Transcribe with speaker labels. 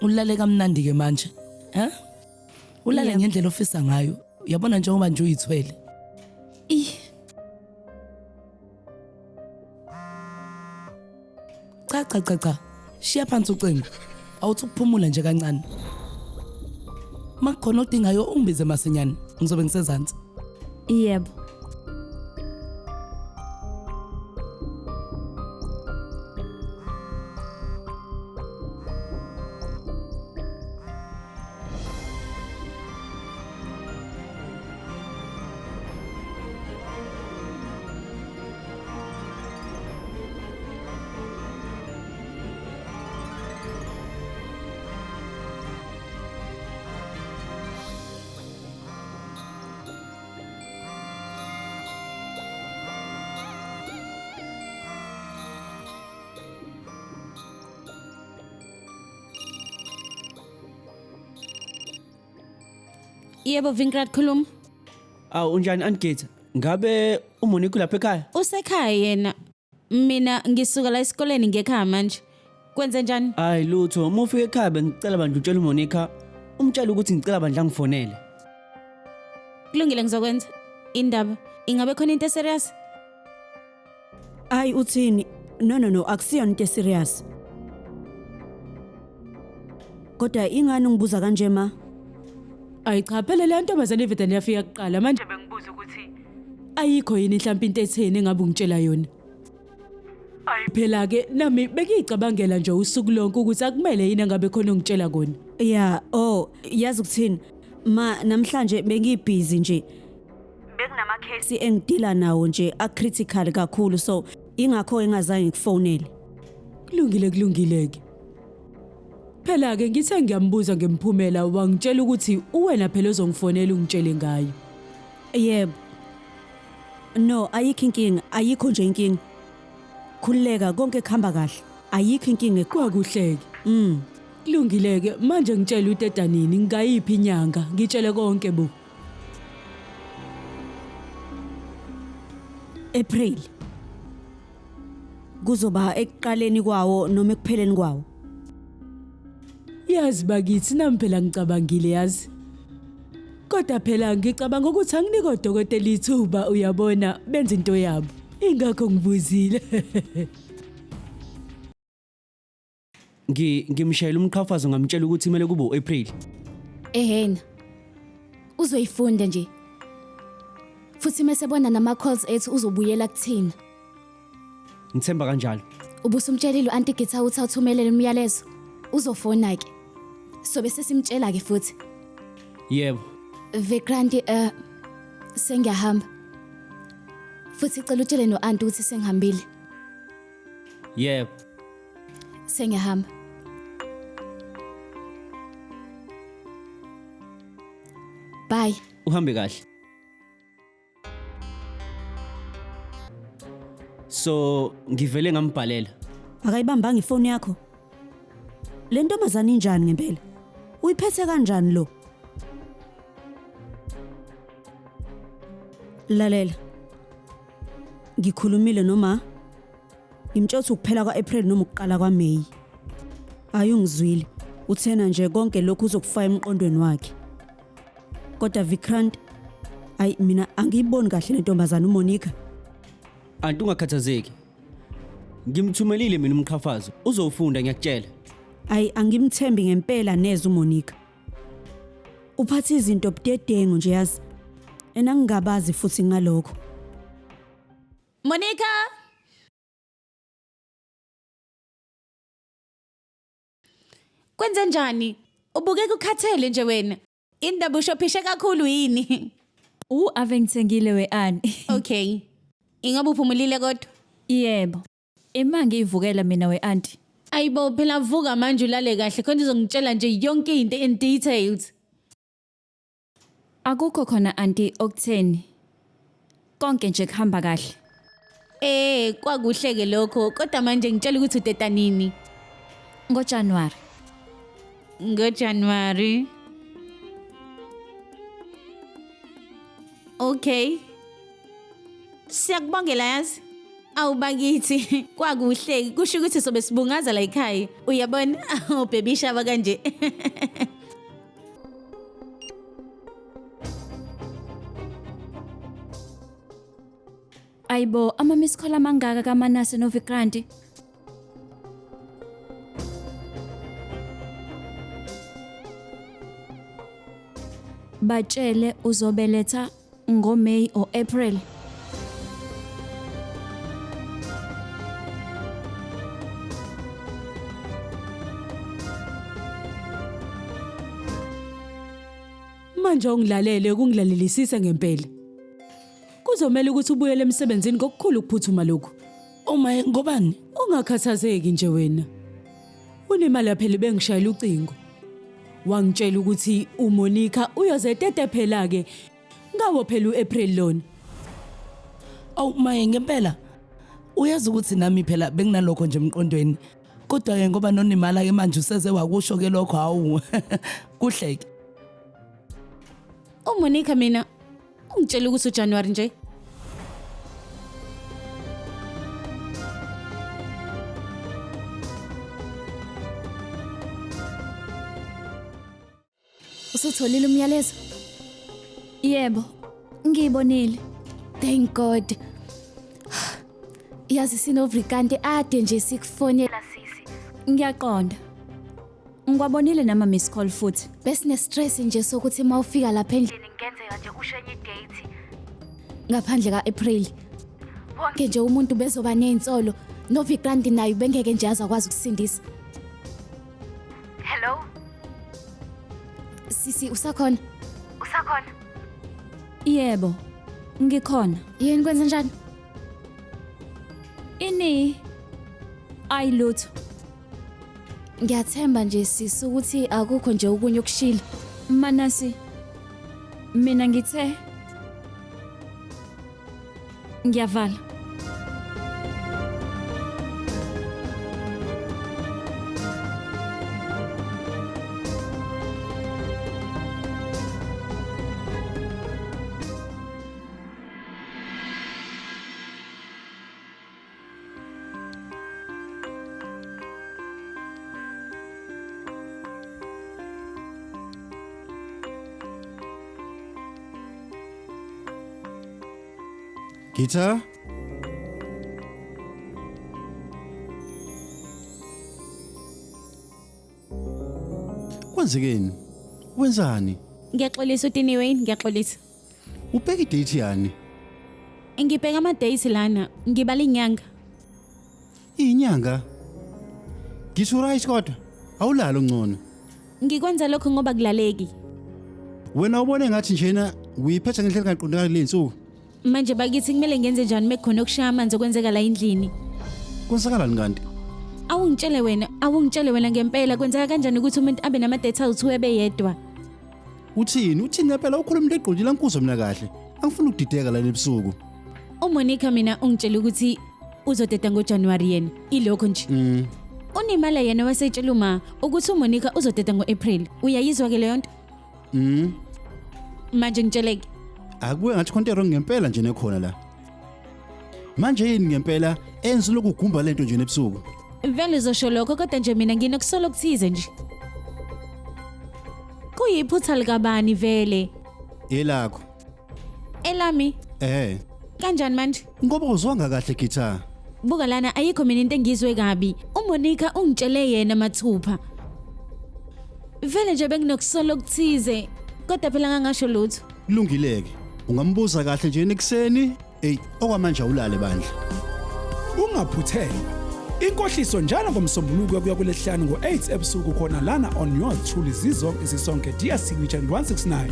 Speaker 1: Ulale kamnandi ke manje. Eh? Ulale
Speaker 2: Yebo.
Speaker 1: ngendlela ofisa ngayo. Uyabona njengoba nje uyithwele.
Speaker 2: Ih,
Speaker 1: Cha cha cha cha. Shiya phansi ucingo. Awuthi ukuphumula nje kancane. Makukhona odingayo ungibize masinyane. Ngizobe ngisezansi.
Speaker 2: Yebo. Yebo Vinkrat khuluma.
Speaker 3: Awu unjani Aunt Gita? Ngabe uMonique lapha ekhaya?
Speaker 2: Usekhaya yena. Mina ngisuka la esikoleni ngekhaya manje. Kwenze njani?
Speaker 3: Hayi lutho, uma ufika ekhaya bengicela bandla utshele uMonica, umtshele ukuthi ngicela bandla ngifonele.
Speaker 2: Kulungile ngizokwenza. Indaba ingabe khona into eserious?
Speaker 4: Hayi uthini? No no no akusiyona into eserious. Kodwa ingani ungibuza kanje ma?
Speaker 5: Ayi cha phela le ntombazane ivedane yafika kuqala manje bengibuza ukuthi ayikho yini mhlawumbe into etheni engabe ungitshela yona. Ayi phela ke nami bengiyicabangela nje usuku lonke ukuthi akumele yini engabe khona ongitshela kona.
Speaker 4: Yeah, oh, yazi ukuthini? Ma namhlanje bengibhizi nje. Bekunama case engidila nawo nje a critical kakhulu so ingakho engazange ngikufonele.
Speaker 5: Kulungile kulungile ke. Phela ke ngithe ngiyambuza ngemphumela wangitshela ukuthi uwena phela ozongifonela ungitshele ngayo.
Speaker 4: Yebo. No, ayikho inkinga, ayikho nje inkinga. Khululeka konke kuhamba kahle. Ayikho inkinga.
Speaker 5: Kwakuhleke. Kulungile ke manje ngitshela uteta nini ngayiphi inyanga ngitshele konke bo.
Speaker 4: April. Kuzoba ekuqaleni kwawo noma ekupheleni kwawo.
Speaker 5: Yazi bakithi nami phela ngicabangile yazi. Kodwa phela ngicabanga ukuthi anginike odokotela ithuba uyabona benza into yabo. Ingakho ngibuzile.
Speaker 3: Ngi ngimshayela umqhafazo ngamtshela ukuthi kumele kube uApril.
Speaker 6: Ehena. Uzoyifunda nje. Futhi mesebona nama calls ethu uzobuyela kuthina.
Speaker 3: Ngithemba kanjalo.
Speaker 6: Ubusumtshelile uAuntie Githa ukuthi awuthumelele umyalezo. Uzofona ke. Sobe sesimtshela ke futhi.
Speaker 3: Yebo.
Speaker 6: Vikranti sengiyahamba. Futhi cela utshele noAuntie ukuthi sengihambile.
Speaker 3: Yebo.
Speaker 6: Sengiyahamba. Bye.
Speaker 3: Uhambe kahle. So ngivele ngambhalela.
Speaker 4: Akayibambanga ifoni yakho. Le ntombazane injani ngempela? Uyiphethe kanjani lo? Lalela. Ngikhulumile noma ngimtshela ukuthi ukuphela kwa-April noma ukuqala kwaMay. Hayi ungizwile. Uthena nje konke lokhu uzokufaka emqondweni wakhe. Kodwa Vikrant, ayi mina angiyiboni kahle le ntombazane uMonica.
Speaker 3: Anti ungakhathazeki. Ngimthumelile mina umqhafazo. Uzowufunda ngiyakutshela.
Speaker 4: Ayi angimthembi ngempela neze uMonica. Uphatha izinto budedengu nje yazi. Enangingabazi futhi ngalokho.
Speaker 2: Monica! Kwenze njani? Ubukeka ukhathele nje wena. Indaba ushophishe kakhulu yini?
Speaker 7: U ave ngithengile we ani.
Speaker 2: Okay. Ingabe uphumulile kodwa?
Speaker 7: Yebo. Ima ngiyivukela mina we auntie.
Speaker 2: Ayibo phela vuka manje ulale kahle khona uzongitshela nje yonke into in details.
Speaker 7: Akukho khona auntie okutheni. Konke nje kuhamba kahle.
Speaker 2: Eh kwakuhle ke lokho kodwa manje ngitshela ukuthi uteta nini?
Speaker 7: NgoJanuary.
Speaker 2: NgoJanuary. Okay. Siyakubongela yazi. Awu bakithi, kwakuhle kusho ukuthi sobe sibungaza la ekhaya. Uyabona? Ubhebisha shaba kanje.
Speaker 7: Ayibo, ama miss call amangaka kaManase noVikranti. Batshele uzobeletha ngoMay or April.
Speaker 5: Manje ungilalele kungilalelisise ngempela. Kuzomela ukuthi ubuyele emsebenzini ngokukhulu ukuphuthuma lokhu.
Speaker 1: Oh my ngobani?
Speaker 5: Ungakhathazeki nje wena. Unemali phela bengishayela ucingo. Wangitshela ukuthi uMonica uyozetete phela ke. Ngawo phela uApril lona.
Speaker 1: Awu maye ngempela. Uyazi ukuthi nami phela benginalokho nje emqondweni. Kodwa ke ngoba nonimala ke manje useze wakusho ke lokho hawu. Kuhle ke.
Speaker 2: UMonica mina ungitshela ukuthi uJanuary nje.
Speaker 6: Usutholile umyalezo?
Speaker 7: Yebo, ngiyibonile.
Speaker 6: Thank God. Yazi sinoVrikanti ade nje sikufonela sisi.
Speaker 7: Ngiyaqonda. Ngikwabonile nama miss call futhi.
Speaker 6: Besine stress nje sokuthi mawufika lapha endlini ngenzeka nje usho enye date. Ngaphandle kaApril. Wonke nje umuntu bezoba nezinsolo noVikranti naye bengeke nje azakwazi ukusindisa. Hello. Sisi usakhona? Usakhona?
Speaker 7: Yebo, ngikhona.
Speaker 6: Yini kwenze njani?
Speaker 7: Ini? Ayi lutho.
Speaker 6: Ngiyathemba nje sisi ukuthi akukho nje okunye okushilo.
Speaker 7: Manasi, mina ngithe ngiyavala.
Speaker 8: Gita? Kwenzekeni? Wenzani?
Speaker 2: Ngiyaxolisa uTiniwe, ngiyaxolisa.
Speaker 8: Ubheka idate yani?
Speaker 2: Ngibheka ama dates lana, ngibala inyanga.
Speaker 8: Inyanga. Ngisho right kodwa awulalo ngcono.
Speaker 2: Ngikwenza lokho ngoba kulaleki.
Speaker 8: Wena ubone ngathi njena uyiphethe ngendlela engaqondakali le nsuku.
Speaker 2: Manje bakithi kumele ngenze njani mekukhona okushaya amanzi okwenzeka la endlini?
Speaker 8: Kwenzakalani kanti?
Speaker 2: Awungitshele wena, awungitshele wena ngempela kwenzeka kanjani ukuthi umuntu abe nama dates awu2 ebe yedwa?
Speaker 8: Uthini? Uthini ngempela ukhuluma into eqondile angikuzwa mina kahle. Angifuni ukudideka la ebusuku.
Speaker 2: UMonica mina ungitshela ukuthi uzoteta ngoJanuary yena. Ilokho nje. Unimala yena wasetshela uma ukuthi uMonica uzoteta ngoApril. Uyayizwa ke leyo nto? Manje ngitsheleke.
Speaker 8: Akubuye ngathi khonto wrong ngempela nje nekhona la. Manje yini ngempela enza lokhu gumba lento nje nebusuku?
Speaker 2: Vele uzosho lokho kodwa nje mina nginokusola okuthize nje. Kuyiphutha likabani vele?
Speaker 8: Elakho.
Speaker 2: Elami
Speaker 8: Eh,
Speaker 2: kanjani manje?
Speaker 8: ngoba uzwanga kahle guitar.
Speaker 2: Buka lana ayikho mina into engizwe kabi. uMonica ungitshele yena mathupha. Vele nje benginokusola okuthize kodwa phela ngangasho lutho.
Speaker 8: Kulungileke. Ungambuza kahle nje ekuseni. Ey, okwamanje awulale bandla.
Speaker 9: Ungaphuthelwa. Inkohliso njalo ngomsombuluko kuya kulesihlanu ngo-8 ebusuku khona lana on yours truly zizonke isisonke DStv channel 169.